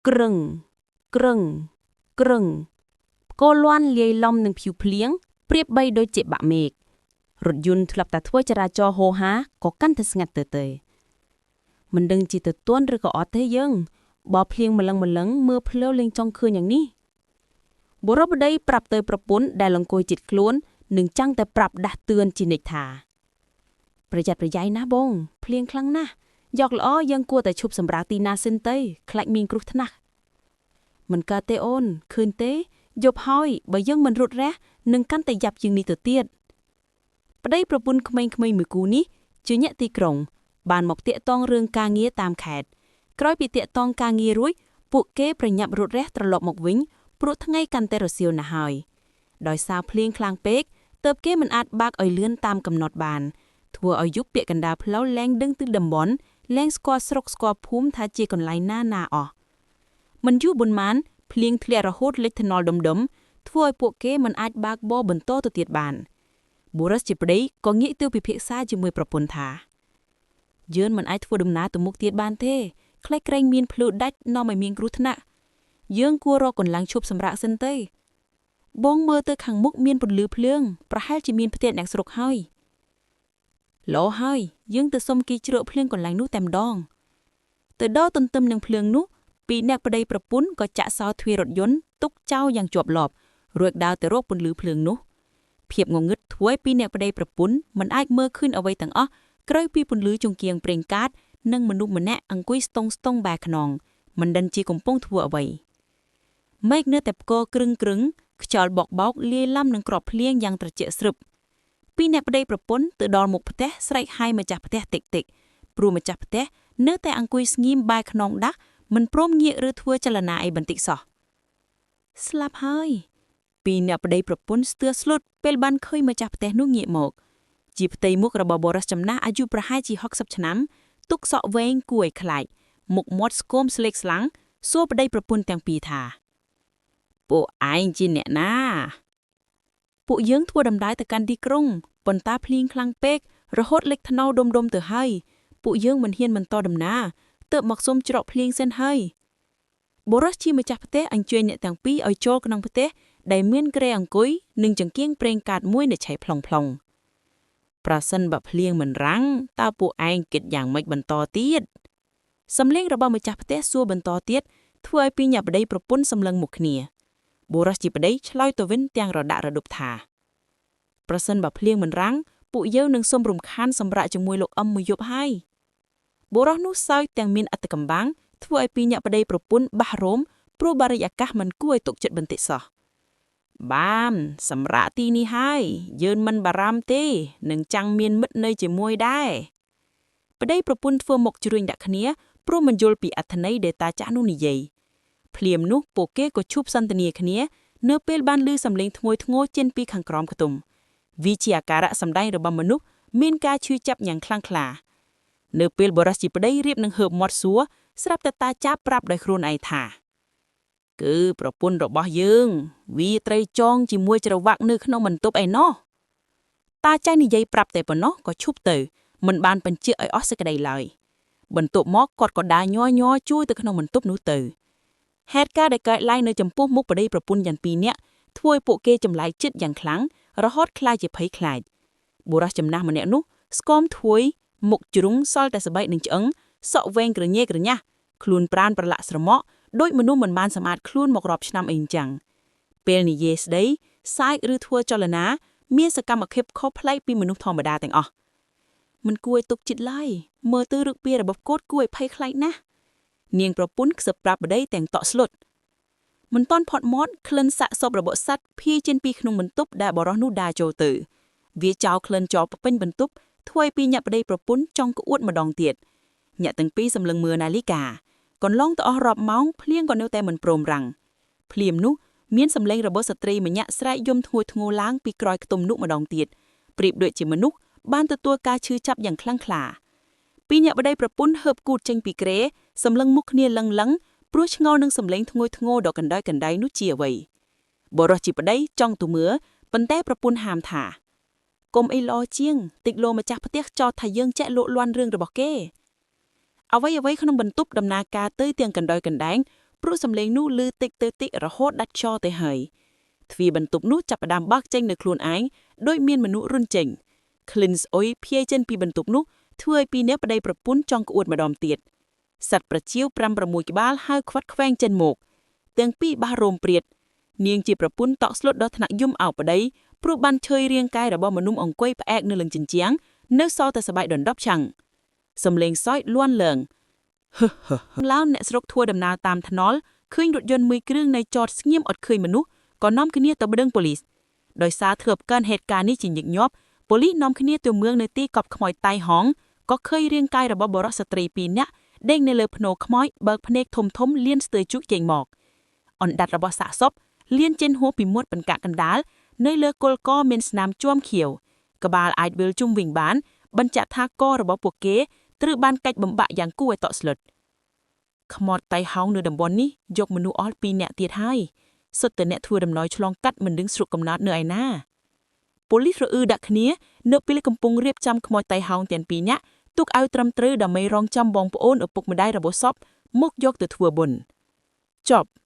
ក្រឹងក្រឹងក្រឹងផ្គរលាន់លាយឡំនឹងភ្យូភ្លៀងប្រៀបបីដូចជាបាក់មេឃរថយន្តធ្លាប់តែធ្វើចរាចរណ៍ហូរហាក៏កាន់តែស្ងាត់ទៅទៅមិនដឹងជាទៅទន់ឬក៏អត់ទេយើងបើភ្លៀងម្លឹងម្លឹងមើលផ្លូវលេងចង់ឃើញយ៉ាងនេះបុរសប្តីប្រាប់ទៅប្រពន្ធដែលអង្គុយជិតខ្លួននិងចាំងតែប្រាប់ដាស់តឿនជានិច្ចថាប្រយ័ត្នប្រយែងណាស់បងភ្លៀងខ្លាំងណាស់យកល្អយើងគួរតែឈប់សម្រាកទីណាសិនទៅខ្លាចមានគ្រោះថ្នាក់មិនកើតទេអូនឃើញទេយប់ហើយបើយើងមិនរត់រះនឹងកាន់តែយ៉ាប់ជាងនេះទៅទៀតប្តីប្រពន្ធក្មេងៗមួយគូនេះជាអ្នកទីក្រុង បានមកតាក់ទងរឿងការងារតាមខេត្តក្រោយពីតាក់ទងការងាររួចពួកគេប្រញាប់រត់រះត្រឡប់មកវិញព្រោះថ្ងៃកាន់តែរសៀលណាស់ហើយដោយសារភ្លៀងខ្លាំងពេកទើបគេមិនអាចបើកឲ្យលឿនតាមកំណត់បានធ្វើឲ្យយុគពាក្យកណ្ដាលផ្លូវលែងដឹងទិសតំបន់លែងស្គាល់ស្រុកស្គាល់ភូមិថាជាកន្លែងណាណាអស់មិនយូរប៉ុន្មានភ្លៀងធ្លាក់រហូតលិចថ្នល់ដុំដុំធ្វើឲ្យពួកគេមិនអាចបើកបរបន្តទៅទៀតបានបុរសជាប្តីក៏ងាកទៅពិភាក្សាជាមួយប្រពន្ធថាយើងមិនអាចធ្វើដំណើរទៅមុខទៀតបានទេខ្លាចក្រែងមានភ្លឺដាច់នាំឲ្យមានគ្រោះថ្នាក់យើងគួររកកន្លែងឈប់សម្រាកសិនទៅបងមើលទៅខាងមុខមានពន្លឺភ្លើងប្រហែលជាមានផ្ទះអ្នកស្រុកហើយល្អហើយយើងទៅសុំគេជ្រកភ្លៀងកន្លែងនោះតែម្ដងទៅដល់ទន្ទឹមនឹងភ្លើងនោះពីរអ្នកប្តីប្រពន្ធក៏ចាក់សោទ្វាររថយន្តទុកចោលយ៉ាងជាប់លាប់រួចដើរទៅរកពន្លឺភ្លើងនោះភាពងងឹតធ្វើឲ្យពីរអ្នកប្តីប្រពន្ធមិនអាចមើលឃើញអ្វីទាំងអស់ក្រៅពីពន្លឺចង្គៀងប្រេងកាតនិងមនុស្សម្នាក់អង្គុយស្ទង់ស្ទង់បែរខ្នងមិនដឹងជាកំពុងធ្វើអ្វីមេឃនៅតែផ្គរគ្រឹងគ្រឹងខ្យល់បោកបោកលាយឡំនឹងក្របភ្លៀងយ៉ាងត្រជាក់ស្រឹបពីរអ្នកប្តីប្រពន្ធទៅដល់មុខផ្ទះស្រែកហៅម្ចាស់ផ្ទះតិចតិចព្រោះម្ចាស់ផ្ទះនៅតែអង្គុយស្ងៀមបែរខ្នងដាក់មិនព្រមងាកឬធ្វើចលនាអីបន្តិចសោះស្លាប់ហើយពីរអ្នកប្តីប្រពន្ធស្ទើរស្លុតពេលបានឃើញម្ចាស់ផ្ទះនោះងាកមកជាផ្ទៃមុខរបស់បុរសចំណាស់អាយុប្រហែលជា60ឆ្នាំទុកសក់វែងគួរឲ្យខ្លាចមុខមាត់ស្គមស្លេកស្លាំងសួរប្តីប្រពន្ធទាំងពីរថាពួកឯងជាអ្នកណាពួកយើងធ្វើដំណើរទៅកាន់ទីក្រុងប៉ុន្តែភ្លៀងខ្លាំងពេករហូតលិចថ្នោដុំដុំទៅហើយពួកយើងមិនហ៊ានបន្តដំណើរទើបមកសុំច្រកភ្លៀងសិនហើយបុរសជាម្ចាស់ផ្ទះអញ្ជើញអ្នកទាំងពីរឲ្យចូលក្នុងផ្ទះដែលមានគ្រែអង្គុយនិងចង្គៀងប្រេងកាតមួយនៅឆេះប្លុងប្លុងប្រសិនបើភ្លៀងមិនរាំងតើពួកឯងគិតយ៉ាងម៉េចបន្តទៀតសំលេងរបស់ម្ចាស់ផ្ទះសួរបន្តទៀតធ្វើឲ្យពីរអ្នកប្តីប្រពន្ធសម្លឹងមុខគ្នាបុរសជាប្តីឆ្លើយទៅវិញទាំងរដាក់រដុបថាប្រសិនបើភ្លៀងមិនរាំងពួកយើងនឹងសុំរំខានសម្រាប់ជាមួយលោកអឹមមួយយប់ហើយបុរសនោះសើចទាំងមានអត្តកំបាំងធ្វើឲ្យពីរអ្នកប្តីប្រពន្ធបាសរោមព្រោះបរិយាកាសមិនគួរឲ្យទុកចិត្តបន្តិចសោះបានសម្រាប់ទីនេះហើយយើងមិនបារម្ភទេនឹងចាំងមានមិត្តនៅជាមួយដែរប្តីប្រពន្ធធ្វើមុខជ្រួញដាក់គ្នាព្រោះមិនយល់ពីអត្ថន័យដែលតាចាស់នោះនិយាយភ្លាមនោះពួកគេក៏ឈប់សន្ទនាគ្នានៅពេលបានឮសំឡេងធ្ងួយធ្ងរចេញពីខាងក្រោមខ្ទមវាជាអាការៈសម្ដែងរបស់មនុស្សមានការឈឺចាប់យ៉ាងខ្លាំងក្លានៅពេលបរិសជាប្តីរៀបនឹងហើបមាត់សួរស្រាប់តែតាចាប់ប្រាប់ដោយខ្លួនឯងថាគឺប្រពន្ធរបស់យើងវាត្រូវចងជាមួយច្រវាក់នៅក្នុងបន្ទប់ឯណោះតាចាស់និយាយប្រាប់តែប៉ុណ្ណោះក៏ឈប់ទៅមិនបានបញ្ជាក់ឲ្យអស់សេចក្តីឡើយបន្ទាប់មកគាត់ក៏ដើរញ័រញ័រជួយទៅក្នុងបន្ទប់នោះទៅហេតុការណ៍ដែលកើតឡើងនៅចំពោះមុខប្តីប្រពន្ធយ៉ាងពីរនាក់ធ្វើឲ្យពួកគេចម្លែកចិត្តយ៉ាងខ្លាំងរហូតខ្លាចជាភ័យខ្លាចបុរសចំណាស់ម្នាក់នោះស្គមធួយមុខជ្រុងសល់តែស្បែកនឹងឆ្អឹងសក់វែងក្រញេក្រញាស់ខ្លួនប្រានប្រឡាក់ស្រមក់ដូចមនុស្សមិនបានសម្អាតខ្លួនមករាប់ឆ្នាំអីចឹងពេលនិយាយស្ដីសាយឬធ្វើចលនាមានសកម្មភាពខុសប្លែកពីមនុស្សធម្មតាទាំងអស់មិនគួរឲ្យទុកចិត្តឡើយមើលទៅរឹកពីរបស់កូតគួរឲ្យភ័យខ្លាចណាស់នាងប្រពន្ធខ្សឹបប្រាប់ប្តីទាំងតក់ស្លុតមិនតន់ផត់មាត់ក្លិនសាកសពរបស់សត្វភីចេញពីក្នុងបន្ទប់ដែលបរោះនោះដើរចូលទៅវាចោលក្លិនចោលពេញបន្ទប់ធ្វើឲ្យពីអ្នកប្តីប្រពន្ធចង់ក្អួតម្ដងទៀតអ្នកទាំងពីរសម្លឹងមើលនាឡិកាកន្លងទៅអស់រាប់ម៉ោងភ្លៀងក៏នៅតែមិនព្រមរាំងភ្លាមនោះមានសម្លេងរបស់ស្ត្រីម្នាក់ស្រែកយំធ្ងួយធ្ងរឡើងពីក្រោយខ្ទមនោះម្ដងទៀតប្រៀបដូចជាមនុស្សបានទទួលការឈឺចាប់យ៉ាងខ្លាំងក្លាពីអ្នកប្តីប្រពន្ធហើបគូតចេញពីគ្រែសម្លឹងមុខគ្នាលឹងលឹងព្រោះឆ្ងល់នឹងសម្លេងធ្ងួយធ្ងរដ៏កណ្ដោយកណ្ដៃនោះជាអ្វីបុរសជាប្តីចង់ទៅមើលប៉ុន្តែប្រពន្ធហាមថាកុំអីល្អជាងតិចលោម្ចាស់ផ្ទះចោទថាយើងចេះលក់លន់រឿងរបស់គេអ្វីអ្វីក្នុងបន្ទប់ដំណើរការទៅទាំងកណ្ដោយកណ្ដែង ព្រោះសំឡេងនោះឮតិចទៅតិចរហូតដាច់ខ្យល់ទៅហើយទ្វារបន្ទប់នោះចាប់ផ្ដើមបើកចេញនៅខ្លួនឯងដោយមានមនុស្សរុនចេញក្លិនស្អុយភាយចេញពីបន្ទប់នោះធ្វើឲ្យពីរនាក់ប្តីប្រពន្ធចង់ក្អួតម្ដងទៀតសត្វប្រជាវ5 6ក្បាលហើខ្វាត់ខ្វែងចេញមកទាំងពីរបះរោមព្រាតនាងជាប្រពន្ធតក់ស្លុតដល់ថ្នាក់យំអោប្តីព្រោះបានឈើយរាងកាយរបស់មនុស្សអង្គុយផ្អែកនៅលើជញ្ជាំងនៅសល់តែសបែកដណ្ដប់ឆាំងសំលេងសើចលួនលើងហឺហឺឡោនអ្នកស្រុកធ្វើដំណើរតាមថ្នល់ឃើញរថយន្តមួយគ្រឿងនៅចតស្ងៀមអត់ឃើញមនុស្សក៏នាំគ្នាទៅប្តឹងប៉ូលីសដោយសារធ្វើកើនហេតុការណ៍នេះជាញឹកញាប់ប៉ូលីសនាំគ្នាទៅមឿងនៅទីកប់ខ្មោចតៃហងក៏ឃើញរាងកាយរបស់បុរសស្ត្រីពីរនាក់ដេញនៅលើភ្នោខ្មោចបើកភ្នែកធំធំលៀនស្ទើរជុកចេញមកអណ្ដាតរបស់សាកសពលៀនចេញហួសពីមាត់បង្កាក់កណ្ដាលនៅលើគល់កមានស្នាមជាំខៀវក្បាលអាចវិលជុំវិញបានបញ្ជាក់ថាករបស់ពួកគេត្រូវបានកាច់បំបាក់យ៉ាងគួរឲ្យតក់ស្លុតខ្មោចតៃហោងនៅតំបន់នេះយកមនុស្សអស់ពីរនាក់ទៀតហើយសុទ្ធតែអ្នកធ្វើដំណើរឆ្លងកាត់មិនដឹងស្រុកកំណើតនៅឯណាប៉ូលីសរអ៊ឺដាក់គ្នានៅពេលកំពុងរៀបចំខ្មោចតៃហោងទាំងពីរនាក់ទុកឲ្យត្រឹមត្រូវដើម្បីរងចាំបងប្អូនឪពុកម្ដាយរបស់សពមកយកទៅធ្វើបុណ្យចប់។